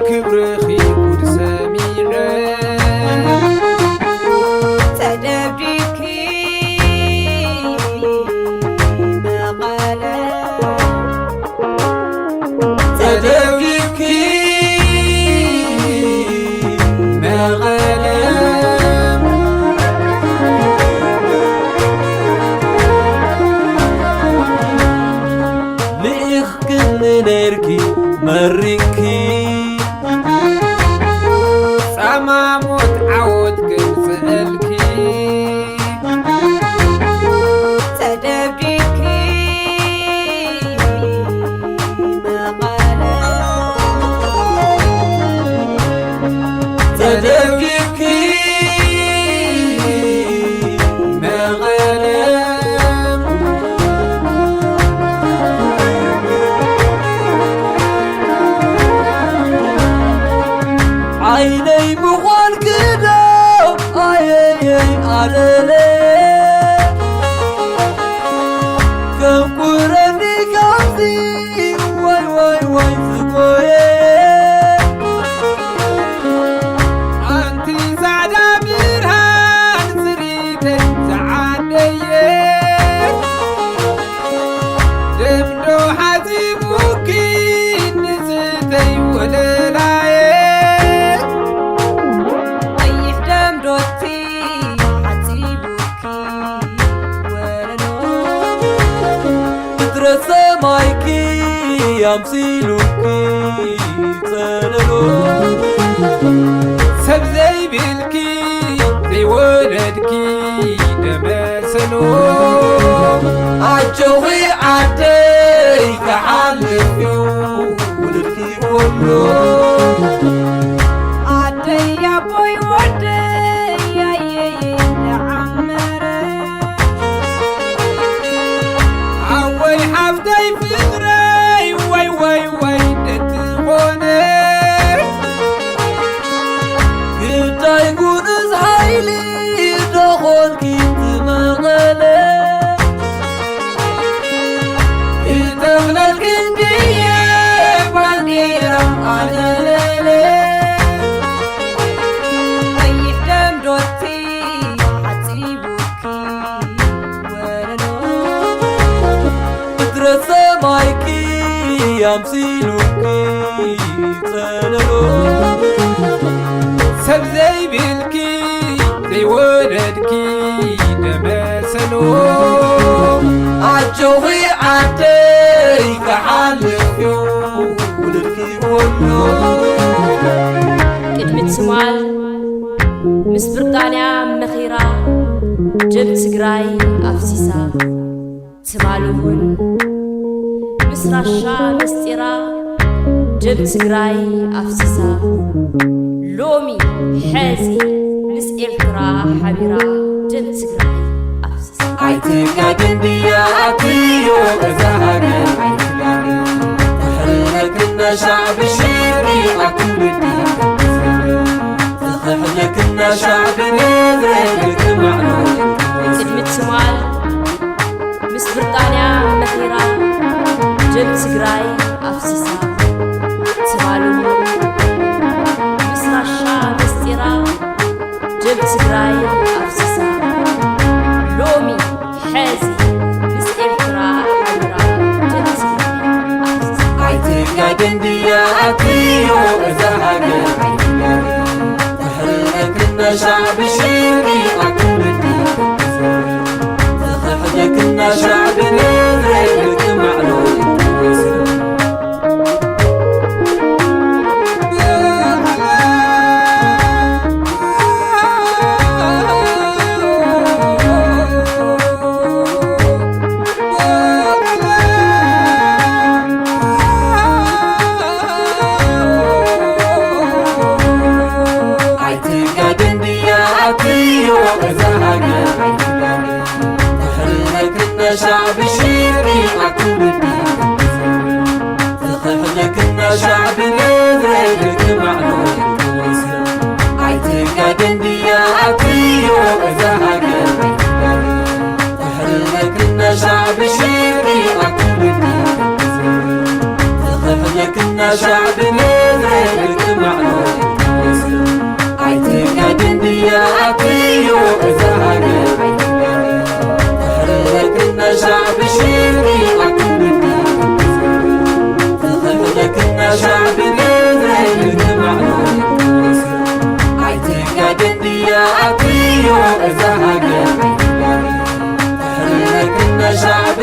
ክብርኺ ጉድ ሰሚዐ ተደብዲብኪ መቐለ ተደብዲብኪ መቐለ ልኢኽክኒ ነይርኪ መሪቕኪ ጻማሞት ዓወት ክምጽእልኪ ተደብዲብኪ መቐለ ተደብዲብኪ መቐለ ዓይነይ ምዃንኪ ዶ ኣየየይ ኣለለ ከንቁረኒ ካብዚ ወይ ወይ ወይ ዝጎየ ኣንቲ ጻዕዳ ብርሃን ዝሪተይ ዝዓደየ ደምዶ ሓጺቡኪ ንዝተይ ወለላየ ቀይሕ ደምዶቲ ሓጺቡኪ ወለሎ ምድረ ሰማይኪ ኣምሲሉኪ ጸለሎ ሰብ ዘይብልኪ ዘይወለድኪ ደመሰሎ ኣጆኺ ዓደይ ክሓልፍ እዩ ውልድኪ ኮሎ ዓደይ ኣቦይ ወደይ ኣየየ ተዓመረ ኣወይ ሓፍተይ ፍቕረይ ወይ ወይ ወይ ደትኾነ ግዳይ ጉኑዝ ሓይሊ ዶኾንኪ ትመቐለ ክተኽለልኪ እንድየ ባንዲራ ኣለለለ ቀይሕ ደምዶቲ ሓጺቡኪ ወለሎ ምድረ ሰማይኪ ኣምሲሉኪ ጸለሎ ሰብ ዘይብልኪ ዘይወለድኪ ደመሰሎ ኣጆኺ ዓደይ ክሓልፍ እዩ ውልድኪ ወሎ ቅድሚ ትማል ምስ ብርጣንያ መኺራ ደም ትግራይ ኣፍሲሳ ትማል እውን ምስ ራሻ ምስጢራ ደም ትግራይ ኣፍሲሳ ሎሚ ሐዚ ምስ ኤርትራ ሓቢራ ደም ትግራይ ኣፍሲሳ ኣይትጋገን ድያ ኣትዮ እዛ ሃገር ኣይትጋገን ተሕረክና ሻዕቢ ሽሪ ኣትውልዲ ዝኽሕለክና ሻዕቢ ንዘይልክ ማዕሎ ቅድሚ ትማል ምስ ብርጣንያ መኺራ ደም ትግራይ ኣፍሲሳ ትማል እውን ምስ ራሻ ምስጢራ ደም ትግራይ ኣፍሲሳ ሎሚ ሐዚ ምስ ኤርትራ ሓቢራ ደም ትግራይ ኣፍሲሳ ኣይትጋገን ድያ ኣትዮ እዛ ሃገር ኣይትጋገን ተሕረክና ሻዕቢ ሽሪ ኣትውልዲ ዝኽሕለክና ሻዕቢ ንዘይልክ ማዕሎ ኣይትጋገን ድያ ኣትዮ እዛ ሃገር ኣይትጋገን ተሕረክና ሻዕቢ ሽሪ ኣትውልዲ ዝኽሕለክና ሻዕቢ ንዘይልክ ማዕሎ ኣይትጋገን ድያ ኣትዮ እዛ ሃገር ኣይትጋገን ተሕረክና ሻዕቢ ሽሪ ኣትውልዲ ዝኽሕለክና ሻዕቢ ንዘይልክ እዛ ሃገር ኣይትበርን። ተሕርረክና ሻዕቢ ሽግር ኣትምድር። ተኸፍለክና ሻዕቢ ንዘይብል ክማዕዶ ኣይትጋገ ድያ ኣትዮ። እዛ ሃገር ኣይትበርን። ተሕርረክና ሻዕቢ